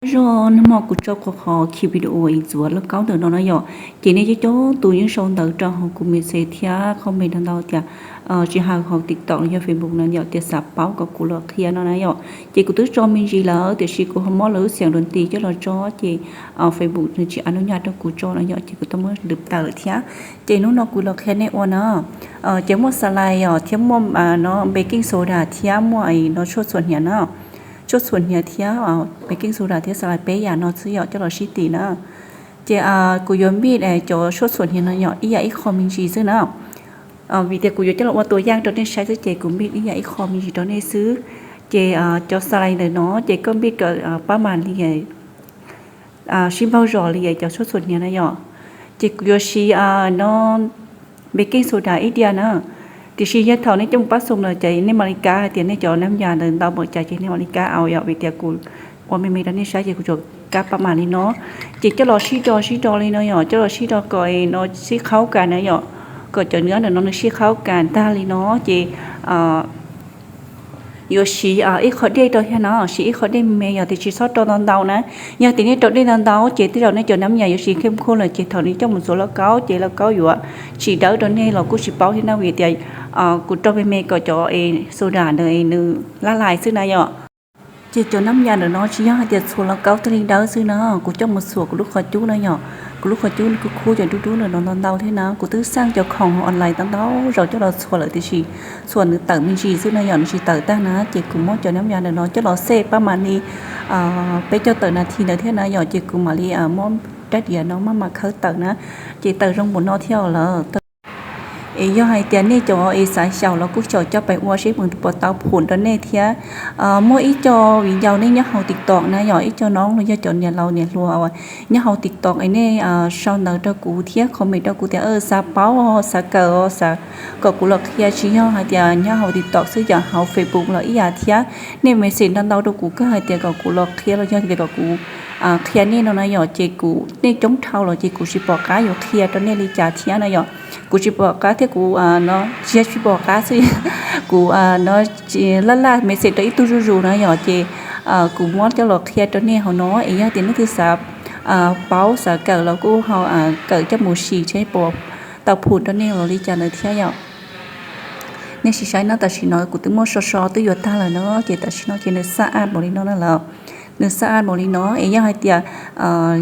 Zog nag hmo kuv tso qhov qhov khi video ntxuav lauj kaub ntawm no na yom, ces nej coob coob tus yeej sau ntawv rau hauv kuv message thiab comment ntau ntau tias tsis hais hauv TikTok los yog Facebook na yom, tias xav paub kom kuv los qhia no na yom. Ces kuv twb tso me ntsis lawm tiam sis kuv ho muab lawv lub xeem dua nti coj los tso ces Facebook nws tsis a nub nyaj rau kuv tso no yom, ces kuv tau muab lwm tawm lawm thiab. Ces hnub no kuv los qhia nej ua na, ces muaj xalais yom, thiab muaj no baking soda thiab muaj no tshuaj txhuam hniav na, tshuaj txhuam hniav thiab baking soda thiab xalais peb yam no xwb yom, coj los sib tim na. Ces kuv yuav npij cov tshuaj txhuam hniav no yom ib yam ib qho me ntsis xwb na. Vim tias kuv yuav coj los ua tua yaj rau nej saib xwb ces kuv npij ib yam ib qho me ntsis rau nej xwb. Ces cov xalais ntawm no ces koj npij kom pab mam li sib npaug zos li cov tshuaj txhuam hniav na yom. Ces kuv yuav siv no baking soda ib diav na. Tiam sis yog thaum nej coj mus pab xoo lawm ces nej mam li kab hais tias nej cov nab yas ntawd ntau npaum cas ces nej mam li kab au yom, vim tias kuv ua me me rau nej saib ces kuv tsuas kab pab mam li no. Ces coj los sib do sib do li no yom, coj los sib do kom no sib qhaub kas na yom, kom cov nab ntawm no nws sib qhaub kas tag li no ces yuav siv ib qho dej rau thiab no, siv ib qho dej me me yom, tiam sis txhob rau ntau ntau na. Yog tias nej rau dej ntau ntau ces tej zaum nej cov nab yas yuav tsis khem khuj lawm ces thaum nej coj mus ntxuav lauj kaub ces lauj kaub yuav tsis dawb rau nej los kuj tsis paub thiab na, vim tias kuv rau me me kom cov soda ntawd nws lab lais xwb na yom. Ces cov nab yas ntawm no tsis yog hais tias txhuam lauj kaub thiaj li dawb xwb na, kuv coj mus txhuam kuv lub qhov cub na yom. Kuv lub qhov cub nws kuj khub cov dub dub ntawm no ntau ntau thiab na, kuv twb xaj cov khoom online ntau ntau zaus coj los txhuam lawm tiam sis txhuam nws tawm me ntsis xwb na yom, nws tsis tawm tag na, ces kuv muab cov nab yas ntawm no coj los xej pab mam li peb caug tawm nas this ntawd thiab na yom, ces kuv mam li muab rab diav no maj mam khawb tawm na, ces tawm zoo npaum no thiab lawm. Es yog hais tias nej cov es xav xyaum los kuj xyaum coj pais ua seb puas tau phum rau nej thiab. Muaj ib co viv ncaus nej nyob hauv TikTok na yom, ib co noob los yog cov niam laus niam hluas nyob hauv TikTok es nej sau ntawv rau kuv thiab comment rau kuv tias xav paub xav kawm xav kom kuv los qhia, tsis yog hais tias nyob hauv TikTok xwb, yog hauv Facebook los ib yam thiab. Nej message ntau ntau rau kuv kawg hais tias kom kuv los qhia los yog tias kom kuv qhia nej no na yom, ces kuv nej coob dhau los ces kuv tsis pom qab yuav qhia rau nej li cas thiab na yom. Kuv tsis pom qab thiab kuv no tsis yog tsis pom qab xwb, kuv no laj laj message rau ib tug zuj zus na yom, ces kuv muab coj los qhia rau nej hauv no es yog tias nej twb xav paub xav kawm los kuj ho kawm coj mus sim seb puas tau phum rau nej los li cas ntawd thiab yom. Nej sim saib no, tam sim no kuv twb muab so so twb yuav tag lawm no, ces tam sim no ces nws xab ab npaum li no na lawm. Nws xab ab npaum li no es yog hais tias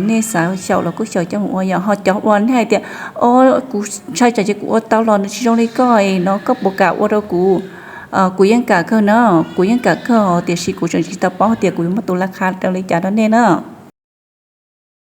nej xav xyaum los kuj xyaum coj mus ua yom, ho cov uas nej hais tias o kuv ntshai tsam ces kuv ua tau los nws tsis zoo li koj no, koj puas kam ua rau kuv? Kuv yeej kam kawg na, kuv yeej kam kawg os, tiam sis kuv tseem tsis tau paub tias kuv yuav muab tus laj qha rau li cas rau nej na.